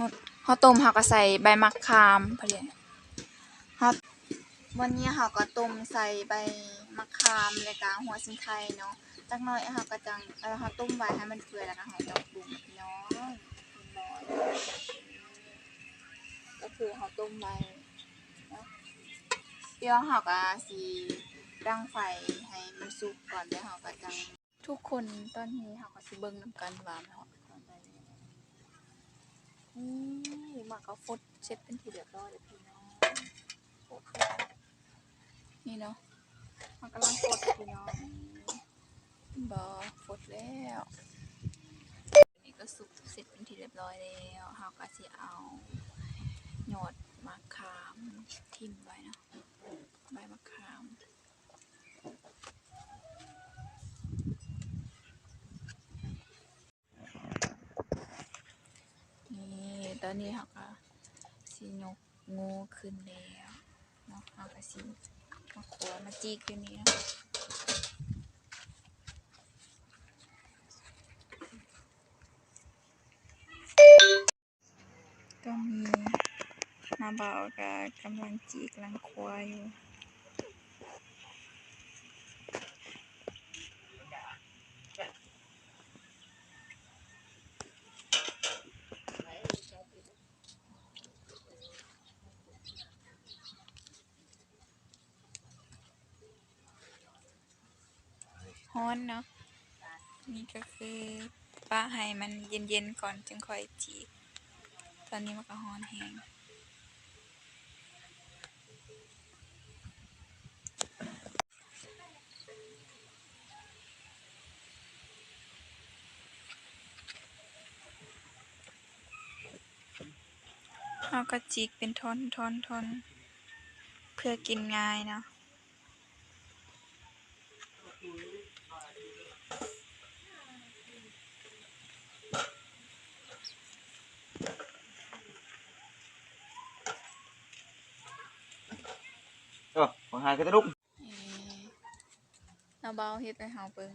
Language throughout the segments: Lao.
ເຮົາຕົ້ມ ເຮົາກໍໃສ່ໃບໝາກຂາມ ເຮົາ ມື້ນີ້ເຮົາກໍຕົ້ມໃສ່ໃບໝາກຂາມ ແລ້ວກໍຫົວສີໄຄເນາະ. ຈັກໜ້ອຍເຮົາກໍຈັ່ງ ເອີ ເຮົາຕົ້ມໄວ້ໃຫ້ມັນເປື່ອຍ ແລ້ວກໍເຮົາຈະປຸງເນາະ ເຫັນບໍ່? ກໍຄືເຮົາຕົ້ມໄວ້ເນາະ ດຽວເຮົາກໍຊິດັງໄຟໃຫ້ມັນສຸກກ່ອນ ແລ້ວເຮົາກໍຈັ່ງ ທຸກຄົນ ຕອນນີ້ເຮົາກໍຊິເບິ່ງນຳກັນວ່າເນາະ ນີ້ໝາກກໍຟົດເສັດເປັນທີ່ຮຽບຮ້ອຍແລ້ວພີ່ນ້ອງ. ນີ້ເນາະ ມັນກຳລັງຟົດພີ່ນ້ອງ ເຫັນບໍ່? ຟົດແລ້ວ. ນີ້ກໍສຸກເສັດເປັນທີ່ຮຽບຮ້ອຍແລ້ວ ເຮົາກໍຊິເອົາຍອດໝາກຂາມຖິ້ມໄວ້ເນາະ ໃບໝາກຂາມ. ນີ້ ຕອນນີ້ເຮົາກໍຊິຍົກງູຂຶ້ນແລ້ວເນາະ ເຮົາກໍຊິມາຂົ້ວມາຈີກຢູ່ນີ້ເນາະ. ຕອນນີ້ນ້າບ່າວກໍກຳລັງຈີກກຳລັງຂົ້ວຢູ່. ຮ້ອນເນາະ ນີ້ກໍຄືປະໃຫ້ມັນເຢັນໆກ່ອນຈຶ່ງຄ່ອຍຈີກ ຕອນນີ້ມັນກໍຮ້ອນແຮງ. ເຮົາກໍຈິກເປັນທ່ອນໆໆ ເພື່ອກິນງ່າຍເນາະ. ເອີ ບັກຫາຍກະຕະດຸກ. ເອີ ນ້າບ່າວເຮັດໃຫ້ເຮົາເບິ່ງ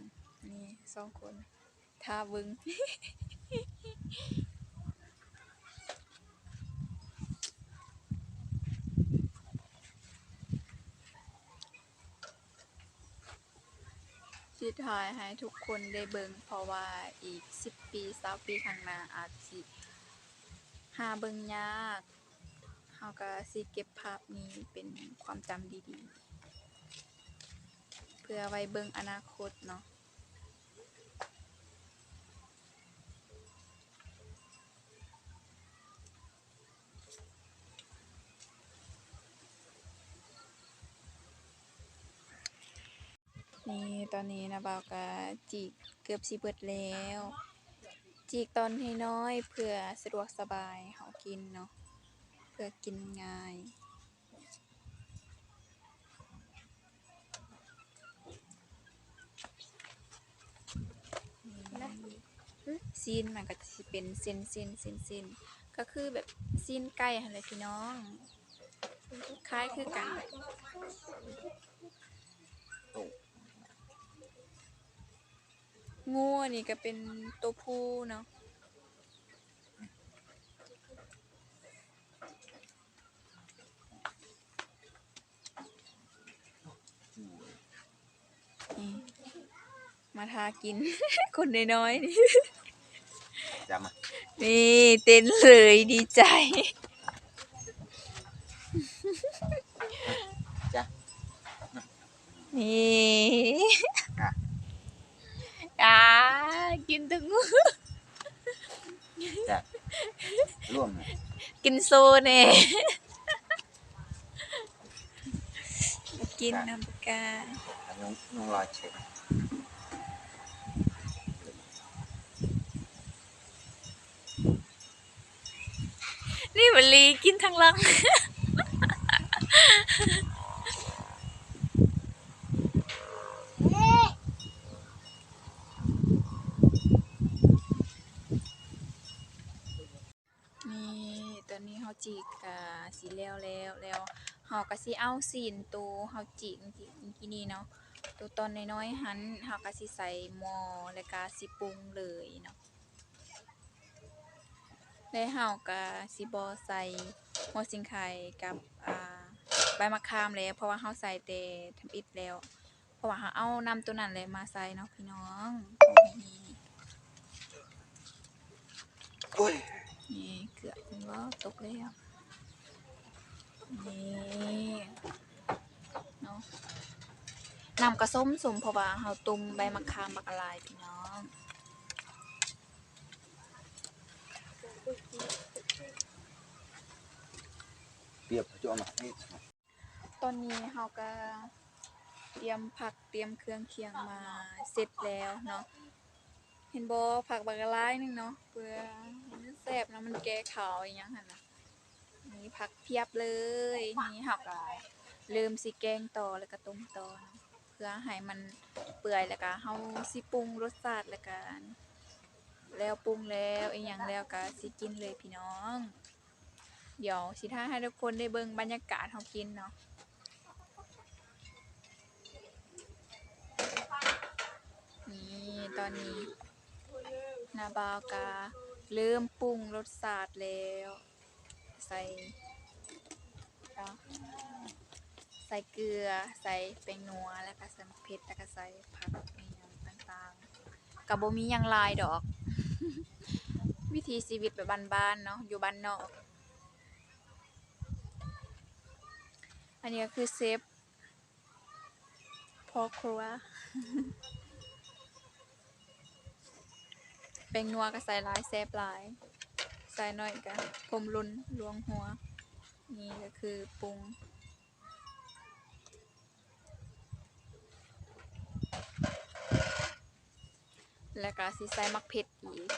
ນີ້ສອງຄົນ ຖ້າເບິ່ງ. ຊິຖ່າຍໃຫ້ທຸກຄົນໄດ້ເບິ່ງ ເພາະວ່າອີກສິບປີ ຊາວປີຂ້າງໜ້າອາດຊິຫາເບິ່ງຍາກ. ເຮົາກໍຊິເກັບພາບນີ້ເປັນຄວາມຈຳດີໆ ເພື່ອໄວ້ເບິ່ງອະນາຄົດເນາະ. ນີ້ ຕອນນີ້ນ້າບ່າວກໍຈີກເກືອບຊິເບິດແລ້ວ ຈີກຕອນນ້ອຍໆ ເພື່ອສະດວກສະບາຍເຮົາກິນເນາະ ເພື່ອກິນງ່າຍ. ຊີ້ນມັນກໍຈະຊິເປັນເສັ້ນໆ ກໍຄືແບບຊີ້ນໄກ່ຫັ້ນແຫຼະພີ່ນ້ອງ ຄ້າຍຄືກັນ. ງູອັນນີ້ກໍເປັນໂຕຜູ້ເນາະ. ນີ້ ມາຖ້າກິນ ຄົນນ້ອຍໆນີ້ ຈ້ຳມາ ນີ້ເຕັ້ນເລີຍ ດີໃຈ ຈ້າ ນີ້ ອ່ະ ອ່າ ກິນແຕ່ງູ ຈ້າ ລວມ ກິນໂຊແດ່. ກິນນຳປາກາ ຍຸງ ຍຸງລອຍເຊັກ ນີ້ມະລີກິນທາງຫຼັງ. ນີ້ ຕອນນີ້ເຮົາຈີກກະຊິແລ້ວແລ້ວ ແລ້ວເຮົາກະຊິເອົາຊີ້ນໂຕເຮົາຈີກເມື່ອກີ້ນີ້ເນາະ ໂຕຕອນນ້ອຍໆຫັ້ນ ເຮົາກະຊິໃສ່ໝໍ້ ແລ້ວກະຊິປຸງເລີຍເນາະ. ແຕ່ເຮົາກະຊິບໍ່ໃສ່ຫົວສີໄຄກັບ ອ່າ ໃບໝາກຂາມແລ້ວ ເພາະວ່າເຮົາໃສ່ແຕ່ທຳອິດແລ້ວ ເພາະວ່າເຮົາເອົານ້ຳໂຕນັ້ນແຫຼະມາໃສ່ເນາະພີ່ນ້ອງ. ໂອ້ຍ ນີ້ເກືອບ ເຫັນບໍ່? ຕົກແລ້ວ ນີ້ເນາະ ນ້ຳກະສົ້ມໆ ເພາະວ່າເຮົາຕົ້ມໃບໝາກຂາມບັກຫຼາຍພີ່ນ້ອງ. ຕອນນີ້ເຮົາກະຕຽມຜັກຕຽມເຄື່ອງຄຽງມາເສັດແລ້ວເນາະ. ເຫັນບໍ່? ຜັກບັກຫຼາຍໜຶ່ງເນາະ ເພື່ອໃຫ້ມັນແຊບເນາະ ມັນແກ່ຄາວອີ່ຫຍັງຫັ້ນນະ. ນີ້ຜັກພຽບເລີຍ. ນີ້ເຮົາກະເລີ່ມຊິແກງຕໍ່ ແລ້ວກະຕົ້ມຕໍ່ເນາະ ເພື່ອໃຫ້ມັນເປື່ອຍ ແລ້ວກະເຮົາຊິປຸງລົດຊາດ ແລ້ວກະ ແລ້ວປຸງແລ້ວອີ່ຫຍັງແລ້ວກະຊິກິນເລີຍພີ່ນ້ອງ. ດຽວຊິຖ່າຍໃຫ້ທຸກຄົນໄດ້ເບິ່ງບັນຍາກາດເຮົາກິນເນາະ. ນີ້ ຕອນນີ້ນ້າບ່າວກະເລີ່ມປຸງລົດຊາດແລ້ວ ໃສ່ ໃສ່ເກືອ ໃສ່ແປ້ງນົວ ແລ້ວກະໃສ່ໝາກເຜັດ ແລ້ວກະໃສ່ຜັກອີ່ຫຍັງຕ່າງໆ ກະບໍ່ມີຫຍັງຫຼາຍດອກ ວິຖີຊີວິດແບບບ້ານໆເນາະ ຢູ່ບ້ານນອກ. ອັນນີ້ກະຄືເຊຟພໍ່ຄົວ ແປ້ງນົວກະໃສ່ຫຼາຍແຊບຫຼາຍ ໃສ່ໜ້ອຍກະຜົມຫຼົ່ນລວງຫົວ. ນີ້ກະຄືປຸງ ແລ້ວກະຊິໃສ່ໝາກເຜັດອີກ.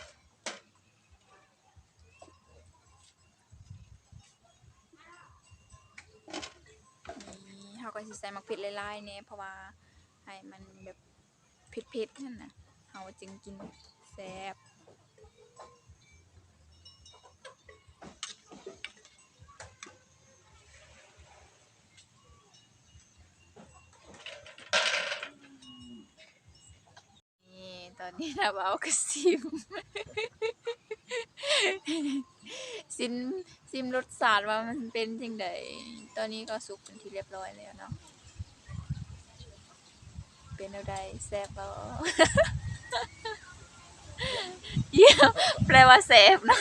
ນີ້ເຮົາກະຊິໃສ່ໝາກເຜັດຫຼາຍໆແດ່ ເພາະວ່າໃຫ້ມັນແບບເຜັດໆຫັ້ນນະ ເຮົາຈຶ່ງກິນແຊບ. ນີ້ ຕອນນີ້ນ້າບ່າວກະຊິມ ຊິມ ຊິມລົດຊາດວ່າມັນເປັນຈັ່ງໃດ. ຕອນນີ້ກະສຸກເປັນທີ່ຮຽບຮ້ອຍແລ້ວເນາະ. ເປັນແນວໃດ? ແຊບບໍ່? ຢ້ຽມ ແປວ່າແຊບເນາະ.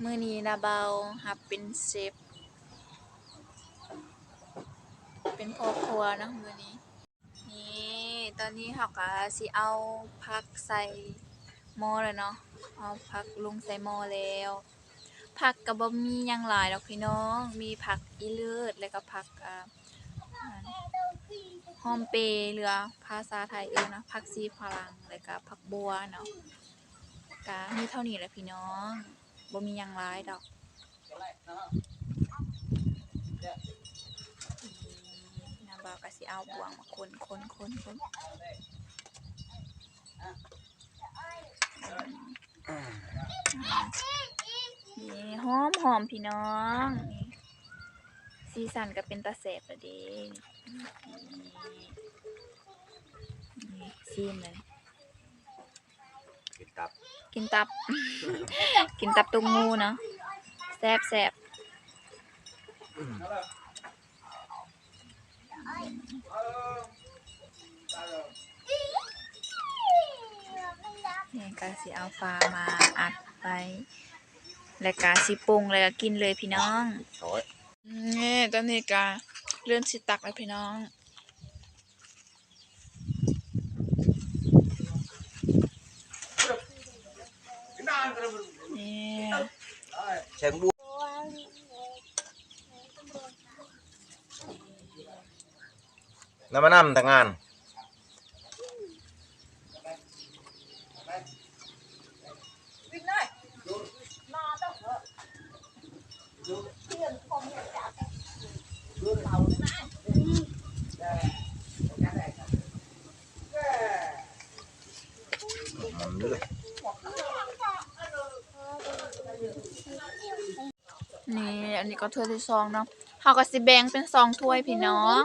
ມື້ນີ້ນ້າບ່າວຮັບເປັນເຊຟ ເປັນພໍ່ຄົວເນາະມື້ນີ້. ນີ້ ຕອນນີ້ເຮົາກະຊິເອົາຜັກໃສ່ໝໍ້ແລ້ວເນາະ ເອົາຜັກລົງໃສ່ໝໍ້ແລ້ວ. ຜັກກະບໍ່ມີຫຍັງຫຼາຍດອກພີ່ນ້ອງ ມີຜັກອີເລີດ ແລ້ວກະຜັກ ອ່າ ຫອມເປ ຫຼືວ່າພາສາໄທເອີ້ນວ່າຜັກຊີຝຣັ່ງ ແລ້ວກະຜັກບົ່ວເນາະ. ກະມີເທົ່ານີ້ແຫຼະພີ່ນ້ອງ ບໍ່ມີຫຍັງຫຼາຍດອກ. ນ້າບ່າວກະຊິເອົາບ່ວງມາຄົນໆໆໆ. ນີ້ ຫອມໆ ພີ່ນ້ອງ ນີ້ ສີສັນກະເປັນຕາແຊບແລ້ວເດ້. ນີ້ ຊີມເລີຍ ກິນຕັບ ກິນຕັບ ກິນຕັບຕົງງູເນາະ ແຊບໆ. ນີ້ກະຊິເອົາຝາມາອັດໄວ້ ແລ້ວກະຊິປຸງ ແລ້ວກະກິນເລີຍພີ່ນ້ອງ. ໂອ້ຍ ນີ້ ຕອນນີ້ກະເລີ່ມຊິຕັກແລ້ວພີ່ນ້ອງ. ນີ້ ແຊງບົວ ນຳມານຳຕາງານ. ນີ້ ອັນນີ້ກະເທື່ອທີສອງເນາະ. ເຮົາກໍຊິແບ່ງເປັນສອງຖ້ວຍພີ່ນ້ອງ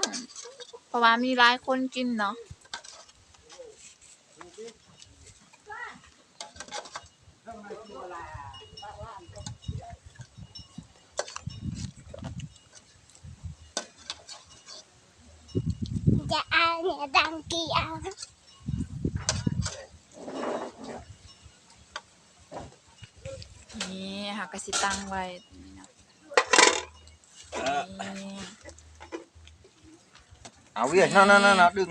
ເພາະວ່າມີຫຼາຍຄົນກິນເນາະ. ຈະເອົາເນຍ ດັງກີເອົາ ນີ້ເຮົາກໍຊິຕັ້ງໄວ້ນີ້ເນາະ ນີ້ ເອົາເວີຍ ນັ້ນໆໆ ດຶງ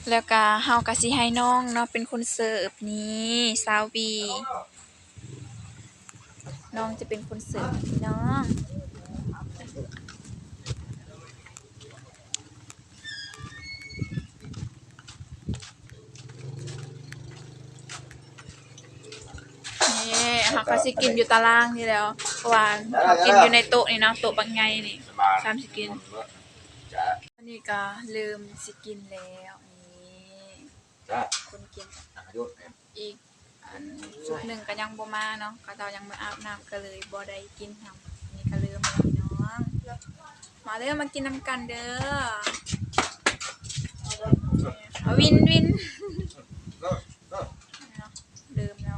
ແລ້ວກະເຮົາກະຊິໃຫ້ນ້ອງເນາະເປັນຄົນເສີບນີ້ ສາວວີ ນ້ອງຈະເປັນຄົນເສີບພີ່ນ້ອງ. ນີ້ເຮົາກໍຊິກິນຢູ່ຕາລ່າງນີ້ແລ້ວ ເພາະວ່າເຮົາກິນຢູ່ໃນໂຕະນີ້ເນາະ ໂຕະບັກໃຫຍ່ນີ້ ສາມຊິກິນ. ອັນນີ້ກໍເລີ່ມຊິກິນແລ້ວ ນີ້ ຄົນກິນ ອີກອັນຊຸດໜຶ່ງກໍຍັງບໍ່ມາເນາະ ເຂົາເຈົ້າຍັງບໍ່ອາບນ້ຳ ກໍເລີຍບໍ່ໄດ້ກິນນຳ. ນີ້ກໍເລີ່ມແລ້ວພີ່ນ້ອງ ມາເດີ ມາກິນນຳກັນເດີ ວິນ ວິນ ເລີ່ມແລ້ວ.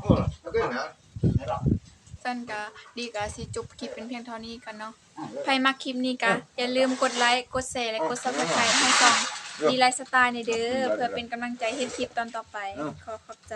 ຊັ້ນກະດີກະຊິຈົບຄລິບເປັນພຽງເທົ່ານີ້ກ່ອນເນາະ. ໃຜມັກຄລິບນີ້ກະຢ່າລືມກົດໄລ ກົດແຊ ແລະ ກົດ Subscribe ໃຫ້ຊ່ອງ ດີໄລສະຕາຍ ແດ່ເດີ ເພື່ອເປັນກຳລັງໃຈເຮັດຄລິບຕອນຕໍ່ໄປ. ຂໍຂອບໃຈ.